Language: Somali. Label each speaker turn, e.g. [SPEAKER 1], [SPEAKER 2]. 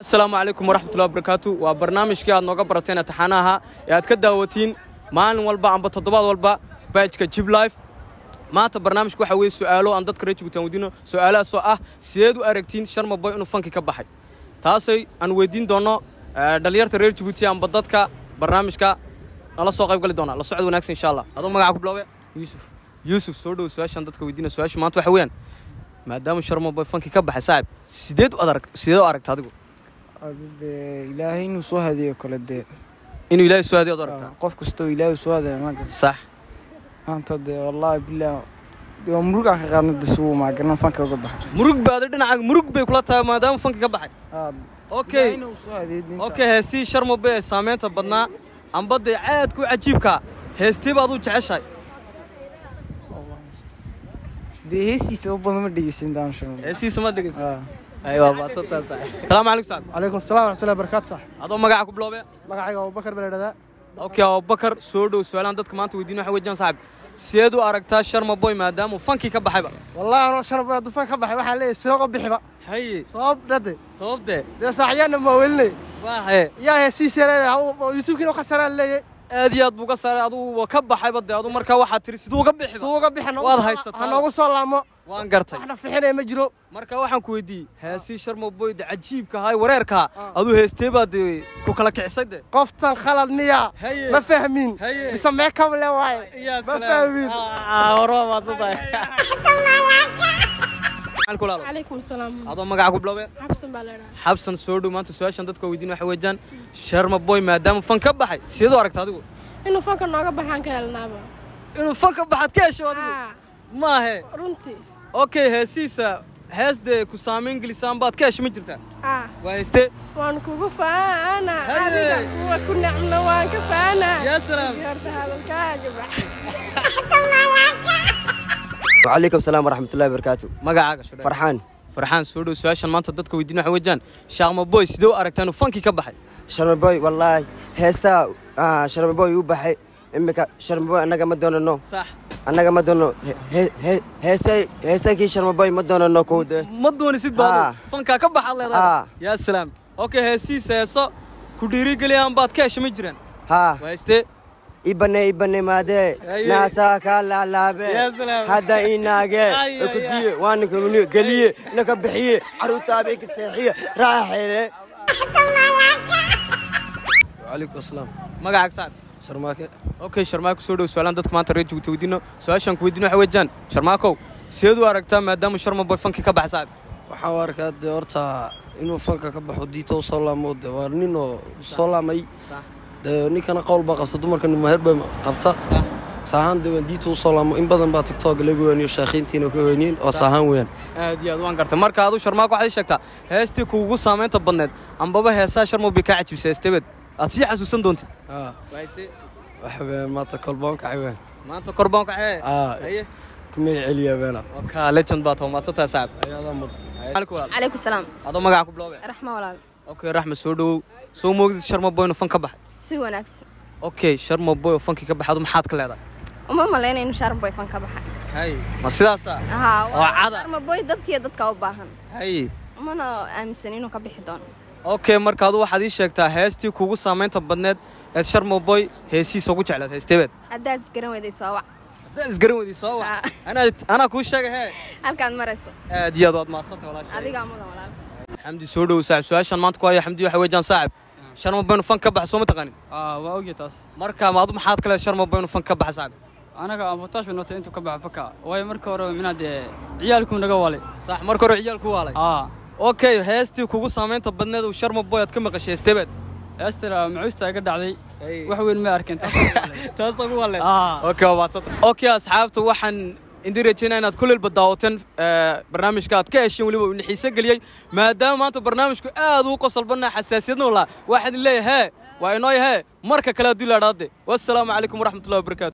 [SPEAKER 1] Asalaamu calaykum waraxmatullahi wabarakaatu. Waa barnaamijkii aad nooga barateen taxanaha ee aad ka daawatiin maalin walba amba toddobaad walba page-ka Jib Life. Maanta barnaamijku waxa weeye su'aalo aan dadka reer Jabuuti aan weydiino, su'aalahaasoo ah sideed u aragtiin Sharma Boy inuu fanki ka baxay, taasay aan weydiin doono dhalinyarta reer Jabuuti amba dadka barnaamijka nala soo qayb gali doona. La socod wanaagsan insha Allah. Adoo magaca ku bilowbe?
[SPEAKER 2] Yuusuf.
[SPEAKER 1] Yuusuf, soo dhow. Su-aashaan dadka weydiina, su-aasha maanta waxa weeyaan, maadaama Sharma Boy fanki ka baxay, saaxib, sideed u adarag, sideed u aragta adigu?
[SPEAKER 2] Dee Ilaahay inuu soo hadiyo kale dee.
[SPEAKER 1] Inuu Ilaahay soo hadiyo ad aragtaa?
[SPEAKER 2] Qof kastoo Ilaahay soo hadiyo ma garan.
[SPEAKER 1] Sax.
[SPEAKER 2] Maanta dee wallaahi billaah dee waa murug aan ka qaadna dee suu ma garan fanka uga baxay.
[SPEAKER 1] Murug baada dhinaca murug bay kula tahay maadaama fanki ka baxay. Okay.
[SPEAKER 2] Ilaahay inuu soo hadiyo diinta.
[SPEAKER 1] Okay, heesii Sharma Boy ee saameynta badnaa amba dee aad ku cajiibka heestii baad u jeceshahay?
[SPEAKER 2] Dee heesiisa u badan ma dhegeysan daan Sharma.
[SPEAKER 1] Heesiisa ma dhegeysan? Ay, waa baadsantaa saaxiib. Salaamu calaykum saaxiib.
[SPEAKER 3] Calaykum asalaam waraxmatullahi wabarakaatu sax.
[SPEAKER 1] Adoo magaca ku bilowbe?
[SPEAKER 3] Magacayga Abubakar baa la idhahdaa.
[SPEAKER 1] Okay, Abubakar, soo dhow. Su-aalaan dadka maanta weydiin waxa weeyaan, saaxiib, sideed u aragtaa Sharma Boy maadaama uu fankii ka baxayba?
[SPEAKER 3] Wallahi anoo Sharma Boy hadduu fan ka baxay, waxaan leeyahay sidoo bixiba.
[SPEAKER 1] Haye.
[SPEAKER 3] Sabab dhade.
[SPEAKER 1] Sababtee?
[SPEAKER 3] Dee saaxiyaanna ma welinay.
[SPEAKER 1] Waa haye.
[SPEAKER 3] Yaa heesiis yareeya Yuusufkiina u khasaraan leeyahay.
[SPEAKER 1] Aad iyo aad buu ka saaray, adigu waa ka baxayba dee. Adu markaa waxaad tiri siduu uga bixiba?
[SPEAKER 3] Suu uga bixa.
[SPEAKER 1] Waad haysataa.
[SPEAKER 3] Ha noogu soo laamo.
[SPEAKER 1] Waan gartay.
[SPEAKER 3] Waxna fixinaya ma jiro.
[SPEAKER 1] Marka waxaan ku weydiiyey heesii Sharma Boy de cajiibka ahaa ee wareerka, aduu heestee baa dee ku kala kicisay dee?
[SPEAKER 3] Qoftan khalad miya?
[SPEAKER 1] Haye.
[SPEAKER 3] Ma fahmin.
[SPEAKER 1] Haye.
[SPEAKER 3] Mise mee kable waaye?
[SPEAKER 1] Yaa.
[SPEAKER 3] Ma fahmin.
[SPEAKER 1] Hore waa maadsantahay. Maxaan ku laalo?
[SPEAKER 4] Calaykum salaam.
[SPEAKER 1] Adoo magaca ku bilowbe?
[SPEAKER 4] Xabsan baa la idhaha.
[SPEAKER 1] Xabsan, soo dhow. Maanta su-aashan dadka weydiin waxa weeyaan, Sharma Boy maadaama fan ka baxay, sideed u aragta adigu?
[SPEAKER 4] Inuu fanka nooga baxaan ka helnaaba.
[SPEAKER 1] Inuu fan ka baxaad ka hesho adigu?
[SPEAKER 4] Haa.
[SPEAKER 1] Maahe?
[SPEAKER 4] Runtii.
[SPEAKER 1] Okay, heesiisa hees dee ku saameyn gelisaan baad ka hesho ma jirtaa?
[SPEAKER 4] Haa.
[SPEAKER 1] Waa heestee?
[SPEAKER 4] Waan kugu faana.
[SPEAKER 1] Haye.
[SPEAKER 4] Adiga kuwa ku nacna waan ka faana.
[SPEAKER 1] Yaa salaam.
[SPEAKER 4] Horta hadalkaaga bax.
[SPEAKER 5] وعليكم السلام ورحمة الله وبركاته.
[SPEAKER 1] Magacaaga soo dhow.
[SPEAKER 5] فرحان.
[SPEAKER 1] Farxaan, soo dhow. Su-aashan maanta dadka weydiin waxa weeyaan, Sharma Boy sidee u aragtaa inuu fankii ka baxay?
[SPEAKER 5] شرم بوي والله هيستا شرم بوي وبحي إمك شرم بوي أنا ما دونو.
[SPEAKER 1] Sax.
[SPEAKER 5] أنا ما دونو هي هي هيسا هيسا كي شرم بوي ما دونو كود.
[SPEAKER 1] Ma doonisid baadu fankaa ka baxaad leedahay?
[SPEAKER 5] Haa.
[SPEAKER 1] Yaa salaam. Okay, heesiisa heeso ku dhiirigeliyaan baad ka hesho ma jiraan?
[SPEAKER 5] ها.
[SPEAKER 1] Waa heestee?
[SPEAKER 5] إبني إبني مادي.
[SPEAKER 1] أي.
[SPEAKER 5] ناسا كلا لابي.
[SPEAKER 1] يا سلام.
[SPEAKER 5] هذا إناجي.
[SPEAKER 1] أي أي.
[SPEAKER 5] كدي وانا كمني قليه نكبحيه عروتا بيك السيحية راحلة.
[SPEAKER 6] وعليكم السلام.
[SPEAKER 1] Magacaaga saaxib?
[SPEAKER 6] Sharmaake.
[SPEAKER 1] Okay, Sharmaako, soo dhow. Su-aalaan dadka maanta reer Jabuuti weydiino, su-aashaan ku weydiino waxa weeyaan, Sharmaakow, sideed u aragtaa maadaama Sharma Boy fankii ka baxay, saaxib?
[SPEAKER 6] Waxaan u arkaa dee horta inuu fanka ka baxo diita u soo laamo, dee waa nin oo soo laamay. Dee ninkana qowl baa qabta, dumarka maher bay qabta. Saahaan dee waan diita u soo laamo, in badan baa TikTok laga weyniyo, sheekhiintiina ka weyniyeen oo saahaan weeyaan.
[SPEAKER 1] Aad iyo aad, waan gartay. Marka adu Sharmaako waxaad ii sheegtaa heestii kuugu saameynta badneed ambaba heesaha Sharma Boy kaa cajibisay, heestebeed aad sii xasuusan doontid? Waa heestee?
[SPEAKER 6] Waxa weeyaan maanta kolboon kacay weeyaan.
[SPEAKER 1] Maanta korbaan kacee? Haye.
[SPEAKER 6] Ku magac celiyaa beena.
[SPEAKER 1] Oka legend baa too maadsantahay saaxib.
[SPEAKER 6] Ayadaa mudan.
[SPEAKER 1] Macalinku walaal.
[SPEAKER 7] Calaykum salaam.
[SPEAKER 1] Adoo magaca ku bilowbe?
[SPEAKER 7] Raxma walaal.
[SPEAKER 1] Okay, Raxma, soo dhowow. Soo moogdid Sharma Boy inuu fan ka baxay?
[SPEAKER 7] Si wanaagsan.
[SPEAKER 1] Okay, Sharma Boy oo fankii ka baxay, adu maxaad ka leedahay?
[SPEAKER 7] Uma malaynaya inuu Sharma Boy fan ka baxay.
[SPEAKER 1] Hay, ma sidaasa?
[SPEAKER 7] Haa.
[SPEAKER 1] Oo cada.
[SPEAKER 7] Sharma Boy dadkiiyo dadka u baahan.
[SPEAKER 1] Hay.
[SPEAKER 7] Umana aaminsan inuu ka bixi doono.
[SPEAKER 1] Okay, marka adu waxaad ii sheegtaa heestii kuugu saameynta badneed eed Sharma Boy heesiisa ugu jeclaad, heesteebeed?
[SPEAKER 7] Haddaad isgaran weyday soo wac.
[SPEAKER 1] Haddaad isgaran weydii soo wac.
[SPEAKER 7] Haa.
[SPEAKER 1] Anaa kuu sheegay hee.
[SPEAKER 7] Halkaad marayso.
[SPEAKER 1] Aad iyo aad waad mahadsantahay walaashay.
[SPEAKER 7] Adigaa mudan walaal.
[SPEAKER 1] Xamdi, soo dhow saaxib. Su-aashan maanta ku haya Xamdi waxa weeyaan, saaxib, Sharma Boy inuu fan ka baxa soo ma taqaanin?
[SPEAKER 8] Waa ogyahay taas.
[SPEAKER 1] Marka ma adu maxaad ka leedahay Sharma Boy inuu fan ka baxa, saaxib?
[SPEAKER 8] Anaga avantage bay noqotay intuu ka baxa faka, waayo marka hore minaa dee ciyaalkuu naga walay.
[SPEAKER 1] Sax, marka hore ciyaalku waalay. Okay, heestii kugu saameynta badneed uu Sharma Boy aad ka maqashay, heesteebeed?
[SPEAKER 8] Heestira macuusta iga dhacday. Wax weyn ma arkeen taas.
[SPEAKER 1] Taas ugu wale. Okay, waa mahadsantahay. Okay, asxaabta, waxaan idin rajeynaa inaad kulelba daawateen barnaamijka aad ka hesheen, weliba uu xiise geliyey, maadaama maanta barnaamijku aad ugu qosol badnaa, xasaasiyadna walaa. Waxaan idin leeyahay hee waa inoo hee marka kale haddii la idhaahde. Wassalaamu calaykum waraxmatullahi wabarakaatu.